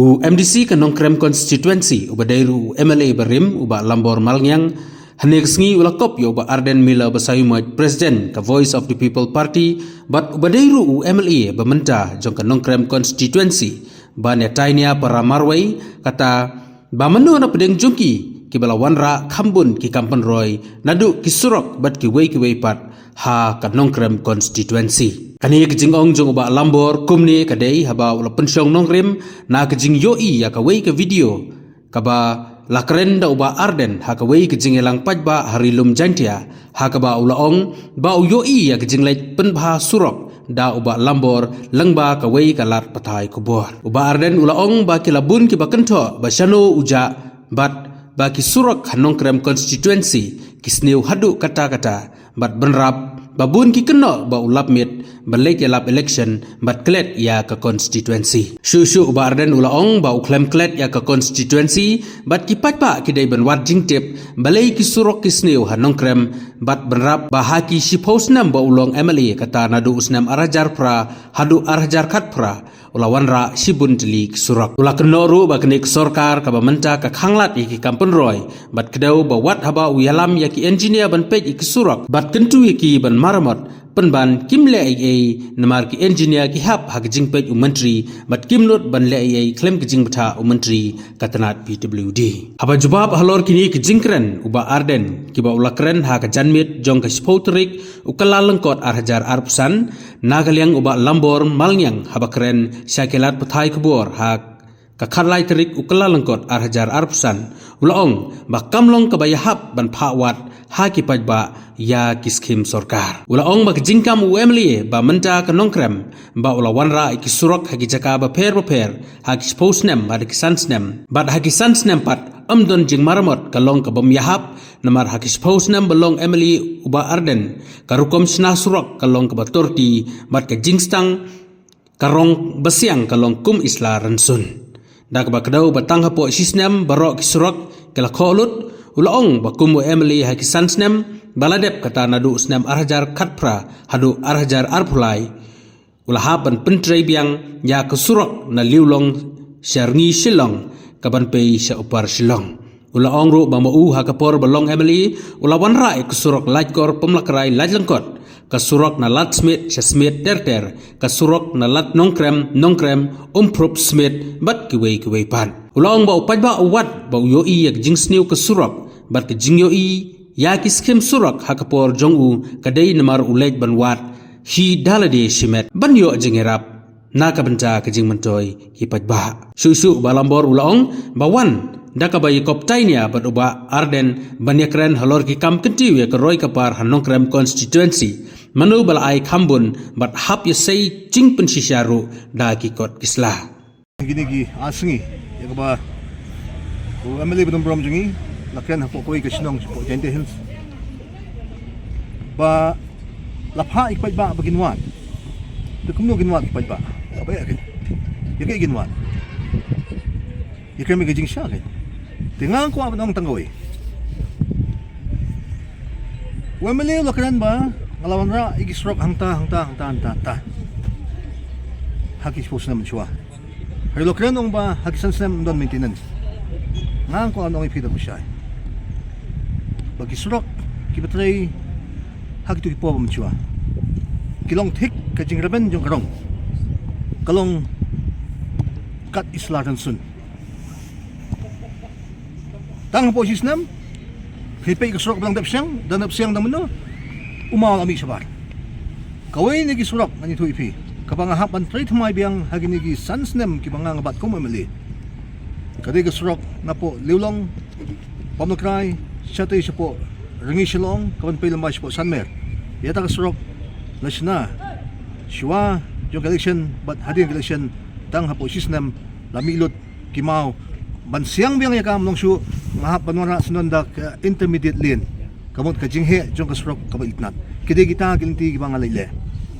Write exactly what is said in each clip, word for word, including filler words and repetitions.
U M D C ka Nongkrem Constituency, uba dei ruh u M L A barim, u Bah Lambor Malngiang, hynne ka sngi u la kop ïa u Bah Ardent Miller Basaiawmoit, President ka Voice of the People Party, bad uba dei ruh u M L A ba mynta jong ka Nongkrem Constituency, ban ïa tai nia para marwei, kata ba mano na pdeng jong ki, kiba la wanrah kham bun ki kam pynroi, naduh ki surok bad kiwei kiwei pat, ha ka Nongkrem Constituency. Kane ka jingong jong u Bah Lambor kumne ka dei haba u la pynshong nongrim na ka jingïohi ïa kawei ka video kaba la kren da u Bah Ardent ha kawei ka jingïalang paidbah ha Ri Lum Jaintia, ha kaba u la ong ba u ïohi ïa ka jingleit pynbha surok da u Bah Lambor lyngba kawei ka lad pathai khubor. U Bah Ardent u la ong ba ki la bun kiba kynthoh ba shano u jah bad ba ki surok ha Nongkrem Constituency ki sniew haduh katta katta, bad bynrap ba bun ki kynnoh ba u lap miet ban leit ïalap election bad klet ïa ka constituency. Shuh shuh u Bah Ardent u la ong ba u khlem klet ïa ka constituency, bad ki paidbah ki dei ban wad jingtip balei ki surok ki sniew ha Nongkrem, bad bynrap ba ha ki shiphew snem ba u long M L A, kata naduh u snem ar hajar phra haduh ar hajar khatphra, u la wanrah shibun tylli ki surok. U la kynnoh ruh ba kane ka sorkar kaba mynta ka khanglad ïa ki kam pynroi, bad kdew ba wat haba u ïalam ïa ki engineer ban peit ïa ki surok bad kyntu ïa ki ban maramot, pynban kim leh ei ei, namar ki engineer ki hap ha ka jingpeit u Myntri, bad kim nud ban leh ei ei khlem ka jingbthah u Myntri ka tnat P W D. Haba jubab halor kine ki jingkren u Bah Ardent, kiba u la kren ha ka janmiet jong ka shiphew tarik u Kyllalyngkot ar hajar arphew san, na ka liang u Bah Lambor Malngiang haba kren sha ki lad pathai khubor ha ka khatlai tarik u Kyllalyngkot ar hajar arphew san, u la ong ba kam long kaba ïahap ban phah wad ha ki paidbah ïa ki skhim sorkar. U la ong ba ka jingkam u M L A ba mynta ka Nongkrem, ba u la wanrah ïa ki surok ha ki jaka bapher bapher ha ki shiphew snem bad ha ki san snem, bad ha ki san snem pat ym don jingmaramot, ka long kaba ym ïahap, namar ha ki shiphew snem ba long M L A u Bah Ardent, ka rukom shna surok ka long kaba torti, bad ka jingstang ka rong basiang ka long kum i sla rynsun. Da kaba kdew ba tang hapoh shisnem baroh ki surok ki la khoh lut, u la ong ba kum u M L A ha ki san snem ba la dep, kata naduh u snem ar hajar khatphra haduh ar hajar arphew lai, u la hap ban pyntrei biang ïa ka surok na Liulong sha Rngi Shillong, kaban pei sha Upper Shillong. U la ong ruh ba ma u ha ka por ba long M L A, u la wanrah ïa ka surok Laitkor Pamlakrai Laitlyngkot, ka surok na Lad Smiet sha Smiet ter ter, ka surok na Lad Nongkrem Nongkrem Umphrup Smiet, bad kiwei kiwei pat. U la ong ba u paidbah u wad ba u ïohi ïa ka jingsniew ka surok bad ka jingïohi ïa ki skhim surok ha ka por jong u ka dei namar u leit ban wad hi da lade shimet ban ïoh jingïarap na ka bynta ka jingmyntoi ki paidbah. Shuh shuh u Bah Lambor u la ong ba wan da kaba ïakop tai nia bad u Bah Ardent ban ïakren halor ki kam kyntiew ïa ka roi ka par ha Nongkrem Constituency, mano ba la ai kham bun bad hap ïasei jingpynshisha ruh da ki kot ki sla. Kine ki ar sngi ïa kaba u M L A ba don burom jong ngi la kren hapoh kawei ka shnong shapoh Jaintia Hills ba la phah ïa ki paidbah ba kin wad. Te kumno kin wad ki paidbah? Haba ïa ki, ïa ki kin wad, ïa ki, ïa ki jingshisha ki. Te nga kwah ban ong tang kawei. U M L A u la kren ba nga la wanrah ïa ki surok hangta hangta hangta hangta hangta ha ki shiphew snem mynshuwa. Hynrei u la kren ong ba ha ki san snem ym don maintenance. Nga kwah ban ong ïa phi da khushai ba ki surok kiba trei ha kito ki por ba mynshuwa ki long thik ka jingrben jong ka rong, ka long kat i sla rynsun. Tang hapoh shisnem phi peit ka surok ba dang dep siang, dang dep siang da mano? U maw la mih shabar. Kawei na ki surok ngan ïathuh ïa phi kaba nga hap ban trei thymmai biang ha kine ki san snem kiba nga nga bat kum M L A, ka dei ka surok napoh Liulong Pamlakrai shatei shapoh Rngi Shillong kaban pei lem bad shapoh Sanmer. Ïa kata ka surok la shna shuwa jong ka election bad hadien ka election, tang hapoh shisnem la mih lut ki maw ban siang biang ïa ka. Ym long shuh, nga hap ban wanrah syndon da ka intermediate lane, ka mut ka jingheh jong ka surok kaba itynnad. Ki dei kita ki lynti kiba nga leit leh.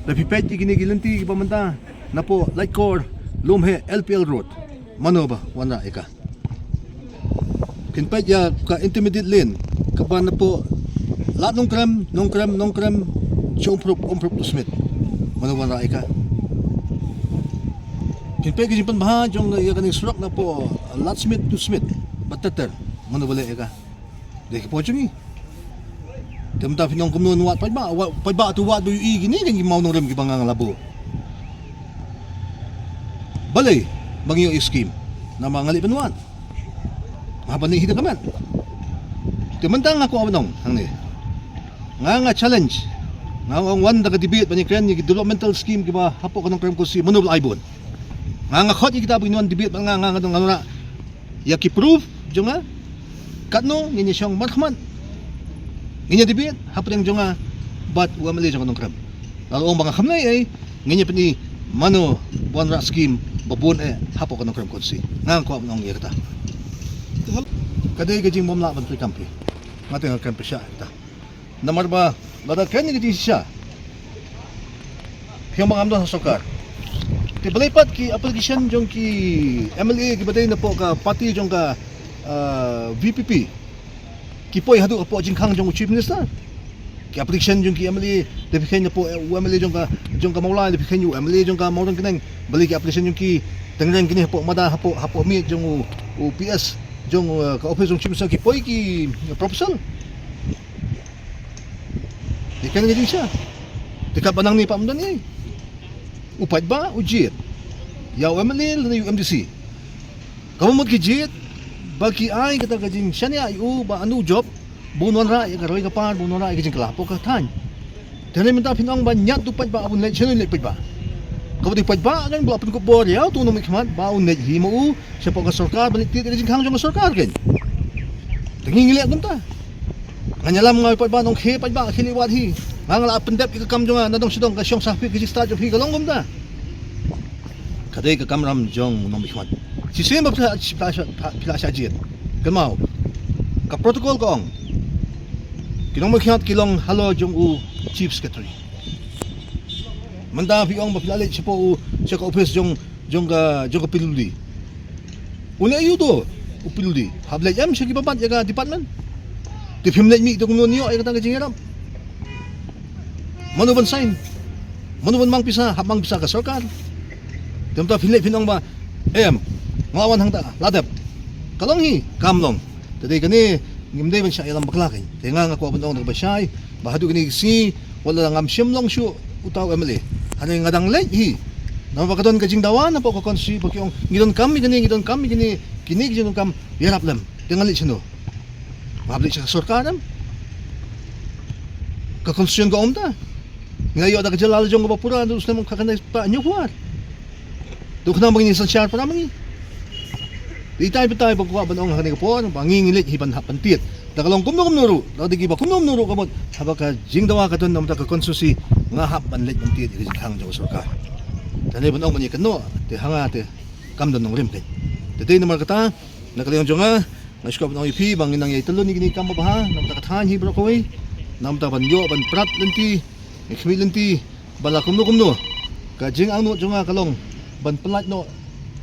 Lada phi peit ïa kine ki lynti kiba mynta napoh Laitkor Lumheh L P L Road, mano ba wanrah ïa ka? Phin peit ïa ka intermediate lane kaba napoh Lad Nongkrem Nongkrem Nongkrem sha Umphrup, Umphrup to Smit, mano wanrah ïa ka? Peit ka jingpynbha jong ïa kane surok napoh Laddsmith to Smith. Ba ter ter mano ba leh ïa ka. Dei ki por jong ngi. Te mynta phi ong kumno ngi wad paidbah, wad paidbah, to wad ba ïohi kine ki mawnongrim kiba nga nga la buh. Balei ba ngi ïoh ïa skim? Namar nga leh pynwad. Nga ban leh hi da ka met. Te mynta nga kwah ban ong hangne. Nga nga challenge. Nga ong wan da ka debate ban ïakren ïa ki developmental scheme kiba hapoh ka Nongkrem Constituency mano ba la ai bun. Nga nga khot ïa kita ba kin wan debate bad nga, nga nga dang nga ïa ki proof jong nga. Katno ngin ïa shong markhmat, ngin ïa debate hapdeng jong nga bad u M L A jong ka Nongkrem. Lada ong ba nga kham leh ei, ngin ïa pyni mano ba wanrah skim ba bun eh hapoh ka Nongkrem Constituency. Nga nga kwah ban ong ïa kata. Ka dei ka jingbymlah ban trei kam phi. Nga te nga kren pyrshah ïa kata. Namar ba lada kren ïa ka jingshisha, phi ong ba ngam don ha sorkar. Te balei pat ki application jong ki M L A kiba dei napoh ka party jong ka, ah, V P P ki poi haduh hapoh jingkhang jong u Chief Minister. Ki application jong ki M L A da phi kheiñ napoh, eh, u M L A jong ka, jong ka Mawlai, da phi kheiñ u M L A jong ka Mawryngkneng. Balei ki application jong ki tyngreng kine hapoh mada, hapoh, hapoh miej jong u, u P S jong, eh, ka office jong Chief Minister ki poi ki proposal. Ïa kane ka jingshisha. Te katba nangne pat ym don ei. U paidbah u jied ïa u M L A lane u M D C. Kaba mut ki jied ba ki ai kata ka jingshaniah ïa u ba un jop, ba un wanrah ïa ka roi ka par, ba un wanrah ïa ka jingkylla hapoh ka thaiñ. Te hynrei mynta phin ong ba ñiad u paidbah, ba un leit, shano leit paidbah? Kaba dei paidbah kan ba la pynkup bor ïa uto u nongmihkhmat ba un leit hi ma u shapoh ka sorkar ban leit tied ïa ka jingkhang jong ka sorkar kan. Te ngi ngi leh kumta. Ngan ïalam nga ïa paidbah, nongkhie paidbah, khie leit wad hi. Nga nga la pyndep ïa ka kam jong nga, nadong shadong ka shong sah phi, ka jingstad jong phi ka long kumta. Ka dei ka kamram jong u nongmihkhmat. Shisien ba phi la, phi la, phi la, phi la shah jied, kynmaw, ka protocol ka ong ki nongmihkhmat ki long halor jong u Chief Secretary. Mynta phi ong ba phi la leit shapoh u, sha ka office jong, jong ka, jong ka P W D. U leh aïu uto u P W D? Hap leit em sha kiba bat ïa ka department? Te phim leit mih te kumno ngi ïoh ïa kata ka jingïarap? Mano ban sign? Mano ban mang pisa? Hap mang pisa ka sorkar. Te mynta phin leit phin ong ba, em, nga la wan hangta, la dep. Ka long hi? Kam long. Te dei kane ngim dei ban shah ïalam bakla kein. Te nga nga kwah ban ong da kaba shai ba haduh kine ki sngi wat la ngam shym long shuh uta u M L A, hynrei nga dang leit hi. Namar ba ka don ka jingdawa napoh ka constituency ba ki ong ngi donkam ïa kine, ngi donkam ïa kine, kine ki jingdonkam ïarap lem. Te ngan leit shano? Nga hap leit sha ka sorkar em? Ka constitution ka ong kumta. Ngi la ïoh da ka jylla la jong kaba pura, da u snem ka kane pat hynñiew phew ar. Te khnang ba ngin ïa synshar para ma ngi. Te itai batai ba kwah ban ong ha kane ka por ba ngi ngi leit hi ban hap ban tied. Da ka long kumno kumno ruh, da ka dei kiba kumno kumno ruh ka mut, haba ka jingdawa ka don na ka bynta ka constituency, nga hap ban leit ban tied ïa ka jingkhang jong ka sorkar. Te hynrei ban ong ban ïakynnoh, te ha nga te kam don nongrim kein. Te dei namar kata, na ka liang jong nga, nga sngewbha ban ong ïa phi ba ngin nang ïai tylli ïa kine ki kam babha na ka bynta ka thaiñ hi baroh kawei, na ka bynta ban ïoh ban prat lynti, ngi khmih lynti ba la kumno kumno. Ka jingangnud jong nga ka long ban pynlait noh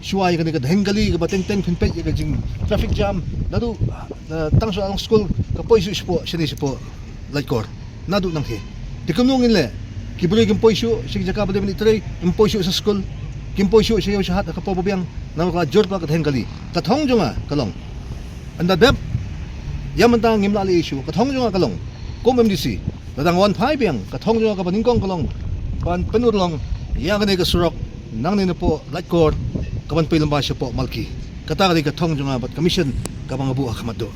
shuwa ïa kane ka dheng kali kaba teng teng phin peit ïa ka jing traffic jam naduh, eh, tang shuwa long skul ka poi shuh shapoh shane shapoh Laitkor naduh nangtei. Te kumno ngin leh? Ki briew kim poi shuh sha ki jaka ba dei ban ïatrei, kim poi shuh sha skul, kim poi shuh sha ïew sha hat ha ka por ba biang, namar ka la jur palat ka dheng kali. Ka thong jong nga ka long, ynda dep ïa mynta ngim lah leh issue, ka thong jong nga ka long kum M D C, lada nga wan phai biang, ka thong jong nga kaba nyngkong ka long ban pynurlong ïa kane ka surok nangne napoh Laitkor kaban poi lyngba shapoh Malki. Kata ka dei ka thong jong nga bad ka mission kaba nga buh ha khmat duh.